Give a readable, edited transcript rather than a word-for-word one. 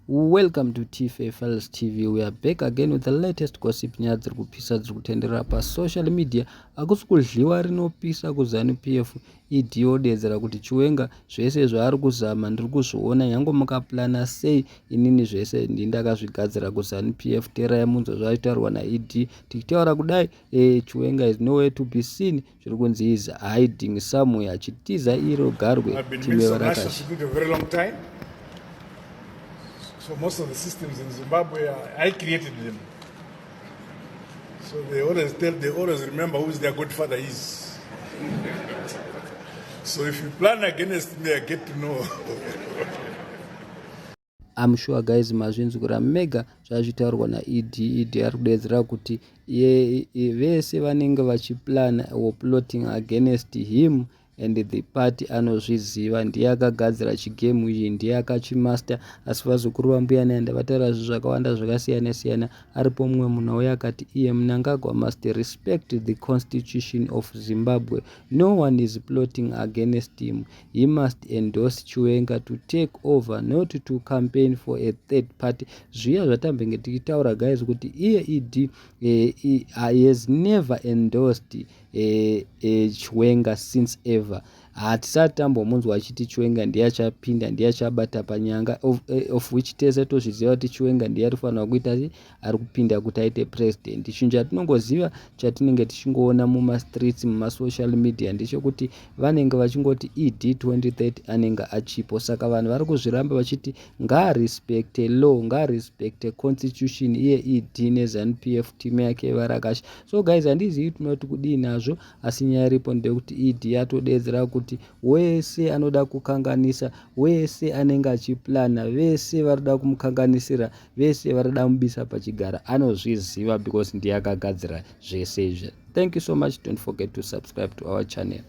Welcome to TFA Files TV. We are back again with the latest gossip. Nyaya dziri kupisa dziri kutenderera pasocial media. Hakusi kudliwa rinopisa kuZanu PF. ED odedzera kuti Chiwenga zvese zvaari kuzama ndiri kuzviona nyange mukaplana sei inini zvese ndini ndakazvigadzira kuZanu PF. Teerai munzwe zvachitaurwa naED. Tichitaura kudai eh, Chiwenga is nowhere to be seen. Zviri kunzi is hiding somewhere achitiza iro garwe time varakashi. So most of the systems in Zimbabwe, I created them. So they always tell, they always remember who their godfather is. So if you plan against me, I get to know. I'm sure guys mazvinzwira mega zvazvitaurwa naED. ED ari kudedzera kuti vese vanenge vachiplan or plotting against him and the party anozviziva, ndiye akagadzira chigame iyi, ndiye akachimaster. Asi vazukuru vambuya Nehanda vataura zvinhu zvakawanda zvakasiyana siyana. Aripo mumwe munhu auya akati iye Mnangagwa must respect the constitution of Zimbabwe. No one is plotting against him. He must endorse Chiwenga to take over, not to campaign for a third party. Zviya zvatambenge tichitaura guys kuti iye ED he has never endorsed Chiwenga since ever. Hatisati tambomunzwa achiti Chiwenga ndiye achapinda, ndiye achabata panyanga, of which tese tozviziva kuti Chiwenga ndiye arifanira kuita ari kupinda kuti aite president. Chinhu chatinongoziva chatinenge tichingoona mumastreets, mumasocial media, ndechekuti vanenge vachingoti ED 2030 anenge achipo. Saka vanhu vari kuzviramba vachiti ngaarespecte law, ngaarespecte constitution, iye ED neZanu PF team yake varakashi. So guys, handizivi tinoti kudii nazvo, asi nyaya iripo ndeyekuti ED yatodedzera kuti wese anoda kukanganisa, wese anenge achiplana, vese varikuda kumukanganisira, vese varikuda kumubisa pachigara, anozviziva because ndiye akagadzira zvese izvi. Thank you so much. Don't forget to subscribe to our channel.